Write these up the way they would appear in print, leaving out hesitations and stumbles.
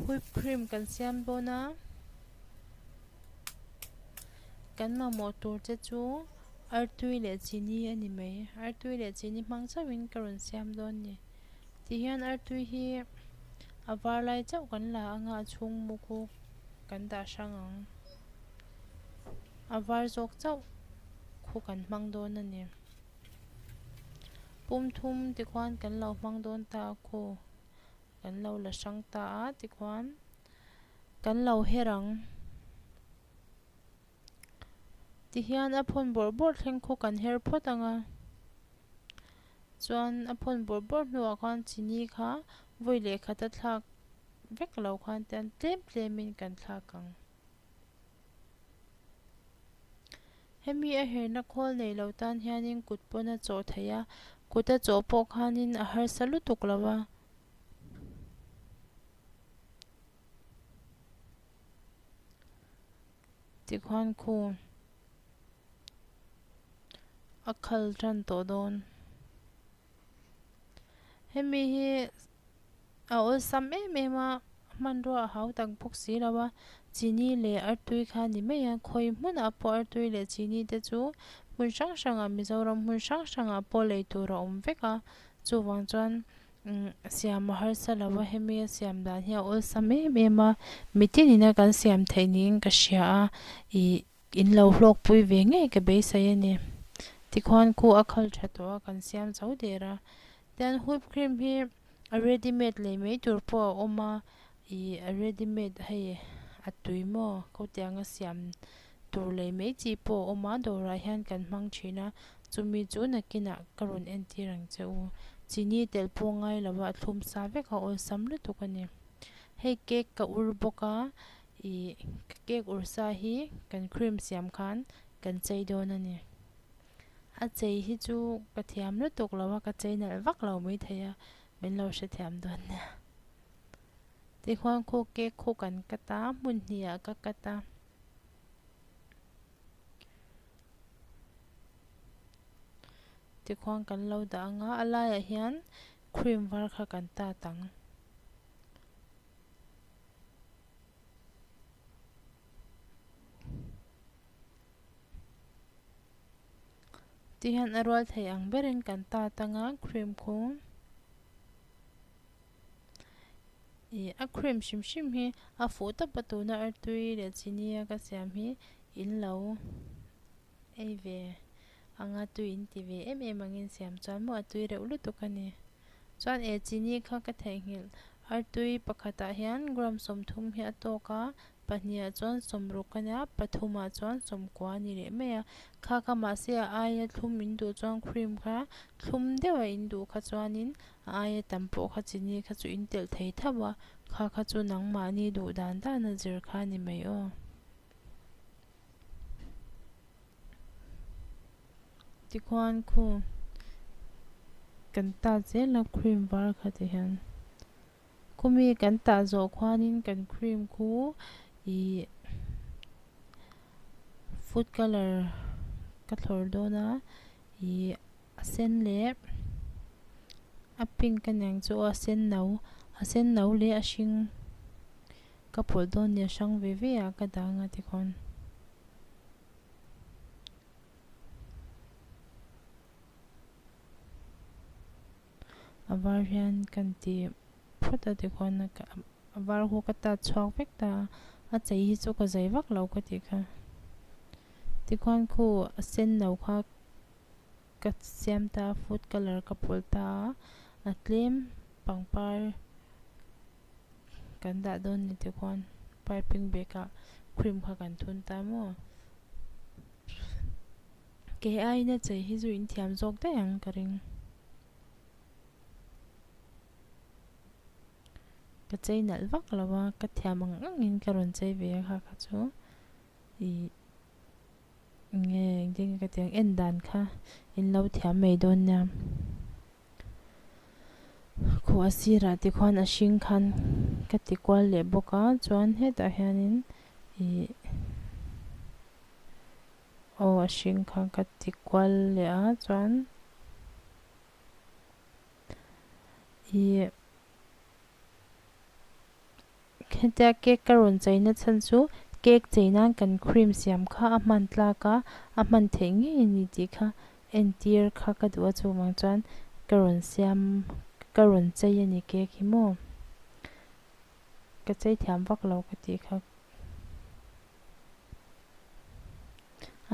Whip cream kan siam dawn a, kan mamawh tur te chu artui leh chini a ni mai. Artui leh chini hmang chauhin ka rawn siam dawn a ni. Tihian artui hi a var lai chauh kan la anga a chhung mu khu kan dah hrang ang. A var zawk chauh khu kan hmang dawn a ni. Pum thum tikhuan kan lo hmang dawn ta a khu. Kan lo la hrang ta a tikhuan kan lo her ang. Tihian a phawn bawrh bawrh thleng khu kan her phawt ang a. Chuan a phawn bawrh bawrh hnuah khan chini kha vawi leh khata thlak vek lo khan tian tlem tlemin kan thlak ang. Hemi a herna khawl nei lo tan hianin kut pawn a chawh theih a, kut a chawh pawh khanin a harsa lutuk lo a. Tikhuan khu a khal tan tawh dawn. Hemi hi a awlsam em em a, hmanrua a hau tak bawk si lo a, chini leh artui kha a ni mai a, khawi hmunah pawh artui leh chini te chu hmun hrang hrangah Mizoram hmun hrang hrangah pawh lei tur a awm vek a, chuvang chuan siam a harsa lo a, hemi a siam dan hi a awlsam em em a, mitinin a kan siam theih niin ka hria a, ih. In lo hlawkpui ve ngei ka beisei a ni. Tikhuan khu a khal tha tawh a, kan siam chho der a. Tian whip cream hi a ready made lei mai tur pawh a awm a, ih a ready made hei a tui maw khawtianga siam tur lei mai chi pawh a awm a, dawrah hian kan hmang thin a, chumi chu nakinah ka rawn entir ang che u. Chini telh pawh ngai lo a, a thlum sa vek a, awlsam lutuk a ni. Hei cake ka ur bawk a. Ih cake ursa hi kan cream siam khan kan chei dawn a ni. A chei hi chu ka thiam lutuk lo a, ka chei nalh vak lo mai thei a, min lo hrethiam dawn nia. Tikhuan khu cake khu kan cut a, hmun hnih ah ka cut a. Tikhuan kan lo dah ang a, a laiah hian cream var kha kan tat ang. Ti hian a rual thei ang berin kan tat anga cream khu ih a cream hrim hrim hi a fuh tawp a tuna artui leh chini a ka siam hi in lo ei ve anga tui in ti ve em em angin siam chuan maw a tui reuh lutuk a ni. Chuan e chini kha ka theihnghilh artui pakhatah hian gram 30 hi a tawk a, pahnihah chuan 60 a nia, pathumah chuan 90 a ni leh mai a. Kha kha mahse a aia thlum in duh chuan cream kha thlum deuha in duh kha chuanin a aia tam pawh kha chini kha chu in telh thei tho a, kha kha chu nangmahni duh dan dan a zir kha a ni mai aw. Tikhuan khu kan tat zel a cream var kha ti hian khumi kan tah zawh khuanin kan cream khu ih food colour ka thlawr dawn a ih a sen leh a pink a niang chu a sen no a sen no leh a hring. Ka pawlh dawn nia hrang ve ve a ka dang a tikhawn. A var hian kan ti phawt a tikhawn a var hu ka tat chhuak vek ta a, a chei hi chu ka zei vak lo ka tih kha. Tikhuan khu a sen no kha ka siam ta a, food colour ka pawlh ta a, a tlem pangpar kan dah dawn ni te khuan piping bag ah cream kha kan thun ta maw kei aiin a chei hi chu in thiam zawk daih ang ka ring ka chei nalh vak lo a ka thiam ang ang in ka rawn chei ve a kha kha chu ih. Nge engtin nge ka ti ang en dan kha in lo thiam mai dawn nia. Khuh a sirah te khuan a hring khan ka ti kual leh bawk a chuan hetah hianin ih aw a hring kha ka ti kual leh a chuan ih. Hetia cake ka rawn chei na chhan chu cake chei nan kan cream siam kha a hman tlak a, a hman theih ngei a ni tih kha entir kha ka duh a chuvang chuan ka rawn siam ka rawn chei a ni cake hi maw ka chei thiam vak lo ka tih kha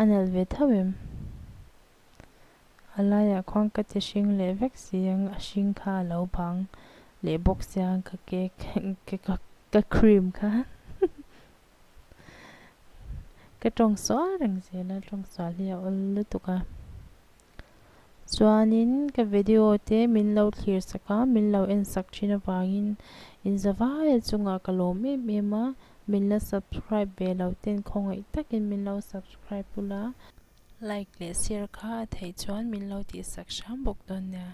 a nalh ve tho em a laiah khuan ka ti hring leh vek si ang a hring kha a lo bang leh bawk sia ka cake ka cream kha. Ka tawng sual reng zel a, tawng sual hi a awl lutuk a. Chuanin ka video te min lo thlir sak a, min lo en sak thin avangin in zavaia chungah ka lawm em em a, min la subscribe ve lo ten khawngaih takin min lo subscribe ula, like leh share kha a theih chuan min lo tihsak hram bawk dawn nia.